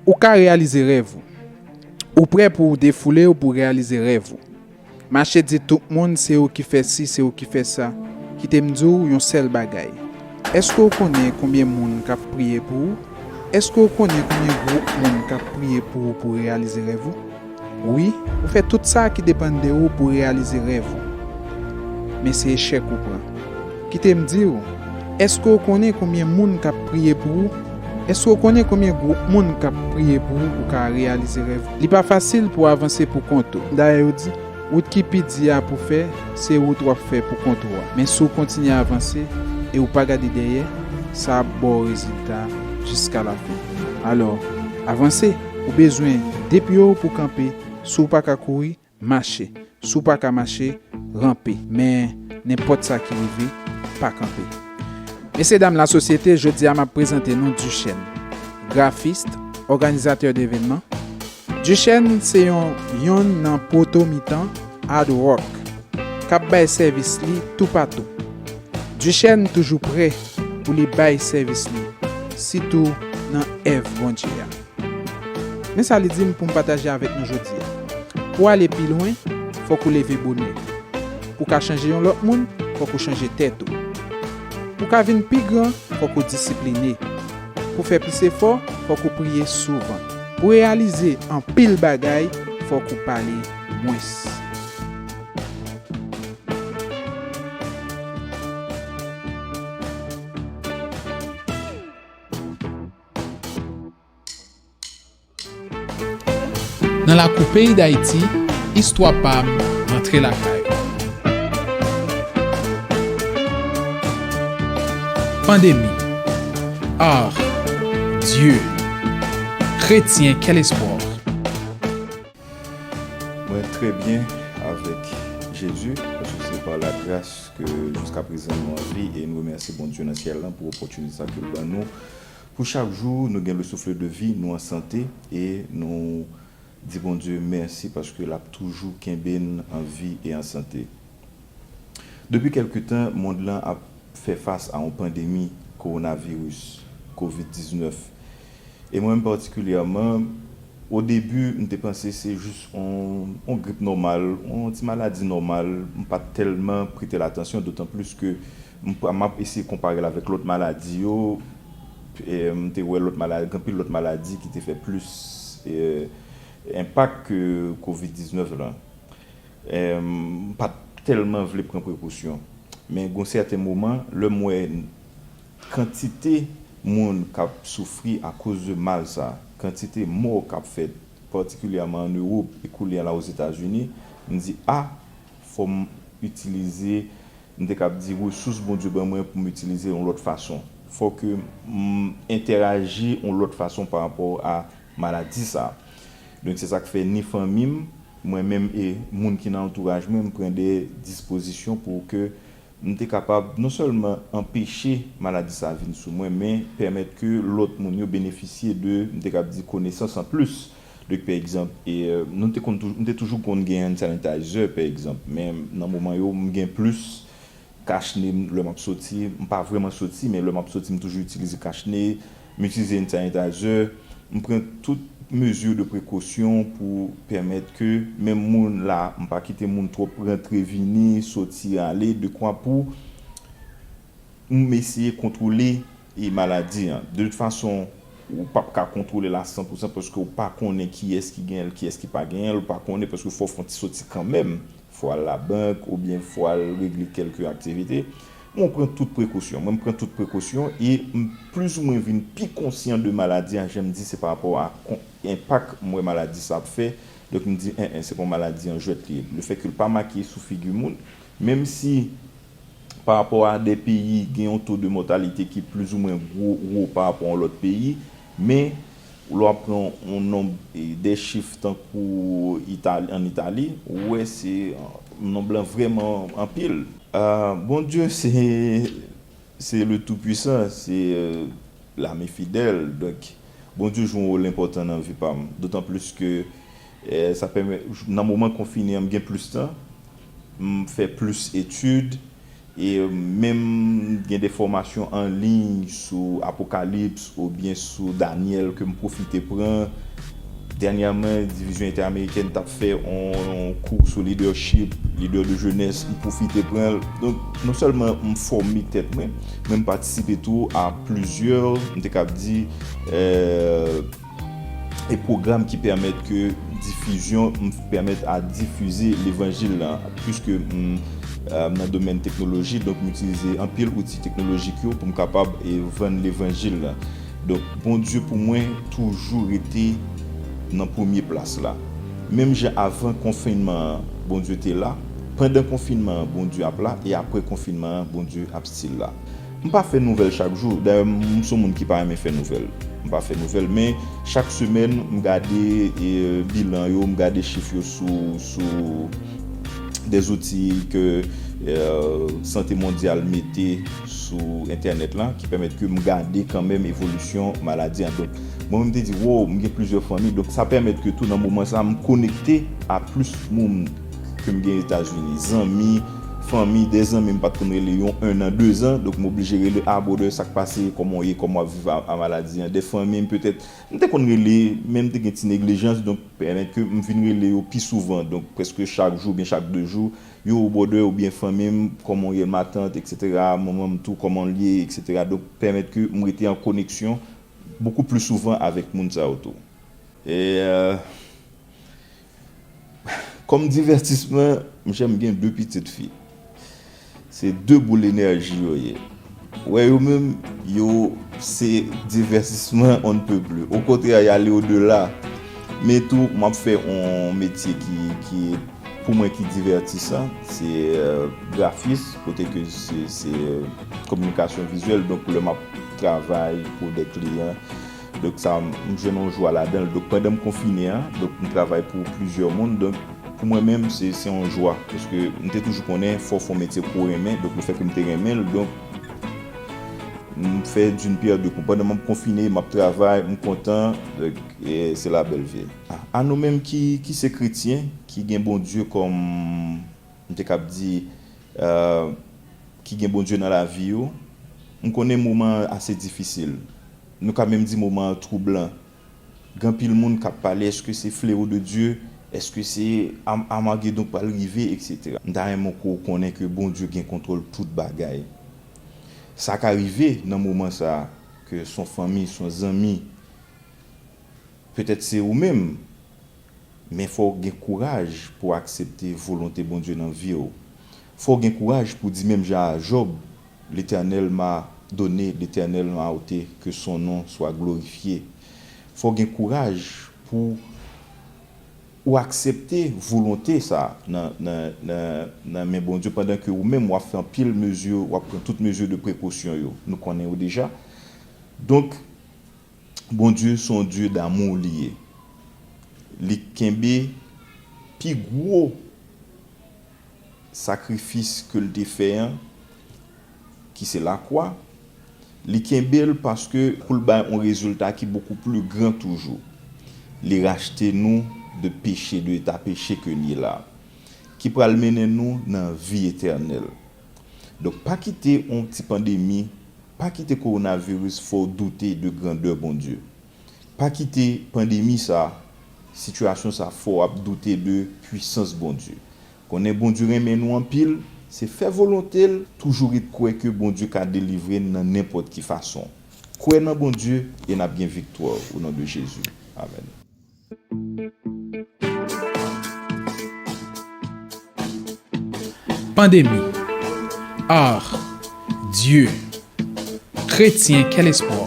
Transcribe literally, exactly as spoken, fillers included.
Ou ka reyalize rèv ou. Ou prè pou w defoule w pou w reyalize rèv ou. Mache di tout moun se ou ki fè si, se ou ki fè sa. Kite m di w yon sèl bagay. Èske w konnen konbyen moun k ap priye pou ou? Èske w konnen konbyen gwoup moun k ap priye pou ou pou w reyalize rèv ou? Wi, ou fè tout sa ki depann de ou pou w reyalize rèv ou. Men se echèk ou pran. Kite m di w, èske w konnen konbyen moun k ap priye pou ou? Èske w konnen konbyen gwoup moun k ap priye pou ou pou w ka reyalize rèv ou? Li pa fasil pou w avanse pou kont ou. Dayè yo di, wout ki pi di a pou fè, se wout w ap fè pou kont ou a. Men si w kontinye avanse e w pa gade dèyè, sa ap ba w rezilta jiska lafen. Alò, avanse, ou bezwen de pye w pou w kanpe, si w pa ka kouri, mache. Si w pa ka mache, ranpe. Men, nenpòt sa ki rive, pa kanpe. Mesye dam lasosyete, jodi a m ap prezante nou Duchène, grafis, òganizatè devenman. Duchène se yon, yonn nan poto mitan hard rock k ap bay sèvis li toupatou. Duchène toujou prè pou li bay sèvis li, sitou nan èv Bondye a. Men sa li di m pou m pataje avèk nou jodi a. Pou w ale pi lwen, fòk ou leve bonè. Pou w ka chanje yon lòt moun, fòk ou chanje tèt ou. Pou w ka vin pi gran, fòk ou disipline. Pou w fè plis efò, fòk ou priye souvan. Pou w reyalize anpil bagay, fòk ou pale mwens. Nan lakou peyi Dayiti, istwa pa m rantre lakay ou. Pandemi. Ah, Dieu. Kretyen, quel espoir. Mwen trè byen avèk Jezi, paske se pa lagras ke jiskaprezan nou an vi, e n remèsye Bondye nan syèl lan pou opòtinite sa ke l ban nou. Pou chak jou, nou gen le souffle de vie, nou an sante, e nou di Bondye mèsi paske l ap toujou kenbe n an vi e an sante. Depi kèlke tan, mond lan ap fè fas a yon pandemi kowonaviris, kovid diznèf. E mwen menm patikilyèman, o debi, m te panse se jis yon, yon grip nòmal, yon ti maladi nòmal. M pa t tèlman prete l atansyon, dotan plis ke m, m ap eseye konpare l avèk lòt maladi yo. E, m te wè lòt maladi, gen anpil lòt maladi ki te fè plis, e, enpak ke kovid diznèf lan. E, m pa t tèlman vle pran prekosyon. Men gon sèten moman, lè m wè kantite moun k ap soufri akoz de mal sa, kantite mò k ap fèt, patikilyèman ann Ewòp e kounye a la Ozetazini, m di, a, fò m itilize, m te kab di, resous Bondye ban mwen pou m itilize yon lòt fason. Fò ke m entèraji yon lòt fason pa rapò a maladi sa. Donk, se sa k fè ni fanmi m, mwen menm e moun ki nan antouraj mwen, m pran de dispozisyon pou ke m te kapab non sèlman anpeche maladi sa vin sou mwen, men pèmèt ke lòt moun yo benefisye de, m te kab di, konesans an plis. Donk, pa egzanp, e, nou te konn toujou, m te toujou konn gen hand sanitizer, pa egzanp, men nan moman yo, m gen plis kach ne m lè m ap soti. M pa vrèman soti, men lè m ap soti, m toujou itilize kach ne, m itilize hand sanitizer, m pran tout mezi de prekosyon pou pèmèt ke menm moun la, m pa kite moun twòp rantre vini, soti ale, dekwa pou m eseye kontwole e maladi an. De tout fason, ou p ap ka kontwole l a san pou san paske ou pa konnen kiyès ki genyen l, kiyès ki pa genyen l, ou pa konnen paske fò w fè yon ti soti kanmenm. Fò w al labank oubyen fò w al regle kèlke aktivite. Men w pran tout prekosyon. Mwen, m pran tout prekosyon e m plizoumwen vin pi konsyan de maladi a, jan m di, se pa rapò a kon, enpak m wè maladi sa ap fè. Donk, m di, en, en, se pa yon maladi an jwèt li ye. Lefètke l pa make sou figi moun, menm si pa rapò a de peyi, gen yon to de mòtalite ki plizoumwen gwo, wo pa rapò a yon lòt peyi, men lè w ap pran yon nonb, e, de chif tankou Itali, ann Itali, ou wè se, e, nonb lan vrèman anpil. A, Bondye, se, se le Tout-Puissant, se, e, lame fidèl. Donk, Bondye jwe yon wòl enpòtan nan vi pa m. Dotan plis ke, e, sa pèmèt, nan moman konfine an, m gen plis tan, m fè plis etid, E menm gen de fòmasyon an liy sou Apokalips oubyen sou Danyèl ke m pwofite pran. Dènyèman, Divizyon Entèamerikèn t ap fè yon kou sou leadership, leader de jeunesse, m pwofite pran l. Donk, non sèlman m fòme tèt mwen, men m patisipe tou a plizyè, m te kab di, euh, e pwogram ki pèmèt ke difizyon, m pèmèt a difize levanjil la, piske m, euh, nan domèn teknoloji, donk m itilize anpil outi teknolojik yo pou m kapab e vann levanjil la. Donk, Bondye pou mwen toujou rete nan premye plas la. Menm jan avan konfinman an, Bondye te la, pandan konfinman an, Bondye ap la, e apre konfinman an, Bondye ap still la. M pa fè nouvèl chak jou. Dayè, m se yon moun ki pa renmen fè nouvèl. M pa fè nouvèl, men chak semèn, m gade, e, bilan yo, m gade chif yo sou, sou de zouti ke, e, Sante Mondyal mete sou entènèt la, ki pèmèt ke m gade kanmenm evolisyon maladi an. Donk, mwen menm te di, wow, m gen plizyè fanmi. Donk, sa pèmèt ke tou nan moman sa, m konekte a plis moun ke m gen Etazini. Zanmi, fanmi, de zanmi m pa t konn rele yo ennan, dezan. Donk, m oblije rele, "Ah, brother, sa k pase? Kòman w ye? Kòman w ap viv a, a maladi an?" De fanmi m, petèt, m te konn rele, men m te gen ti neglijans. Donk, pèmèt ke m vin rele yo pi souvan. Donk, prèske chak jou, oubyen chak de jou, "Yo, brother," oubyen "Fanmi m, kòman w ye, ma tante, et cetera, manman m tou, kòman l ye, et cetera." Donk, pèmèt ke m rete an koneksyon bokou pli souvan avèk moun sa yo tou. E, euh, kòm divètisman, monchè, m gen de pitit fi. Se de boul enèji yo ye. Wè, yo menm, yo se divètisman on ne peut plus. Okontrè, y ale odela. Men tou, m ap fè yon metye ki, ki, pou mwen, ki divètisan. Se, euh, grafis, kote ke se, se, euh, kominikasyon vizyèl. Donk, lè m ap travay pou de kliyan, donk, sa, m jwenn yon jwa ladan l. Donk, pandan m konfine an, donk, m travay pou plizyè moun. Donk, pou mwen menm, se, se yon jwa. Paske m te toujou konnen, fò w fè yon metye ke w renmen. Donk, lefètke m te renmen l, donk, m fè d'une pierre deux coups. Pandan m ap konfine, m ap travay, m kontan. Donk, e se la bèl vi. A, a nou menm ki, ki se kretyen, ki gen Bondye kòm, m te kab di, euh, ki gen Bondye nan lavi yo, m konnen moman an ase difisil. Nou ka menm di moman an twoublan. Gen anpil moun k ap pale, èske se fléau de Dieu? Èske se Am-, Amagedon k pral rive, et cetera? M ta renmen ke w konnen ke Bondye gen kontwòl tout bagay. Sa ka rive nan moman sa a, ke s on fanmi, s on zanmi, petèt se ou menm, men fò w gen kouraj pou w aksepte volonte Bondye nan vi w. Fò w gen kouraj pou w di menm jan a Jòb, L'Éternel m'a donné, l'Éternel m'a ôté, que son nom soit glorifié. Fò w gen kouraj pou w aksepte volonte sa a nan, nan, nan, nan men Bondye, pandan ke ou menm w ap fè anpil mezi, w ap pran tout mezi de prekosyon yo. Nou konnen yo deja. Donk, Bondye se yon Dye damou li ye. Li kenbe pi gwo sakrifis ke l te fè an, ki se lakwa. Li kenbe l paske pou l bay yon rezilta ki bokou pli gran toujou. Li rachte nou de peche, de eta peche ke n ye la, ki pral mennen nou nan vi etènèl. Donk, pa kite yon ti pandemi, pa kite kowonaviris fè w doute de grandè Bondye. Pa kite pandemi sa, sitiyasyon sa fè w ap doute de pwisans Bondye. Konnen Bondye renmen nou anpil, se fè volonte l, toujou ret kwè ke Bondye ka delivre n nan nenpòt ki fason. Kwè nan Bondye e n ap gen viktwa, o non de Jezi. Amèn. Pandemi. Art. Dieu. Kretyen, quel espoir?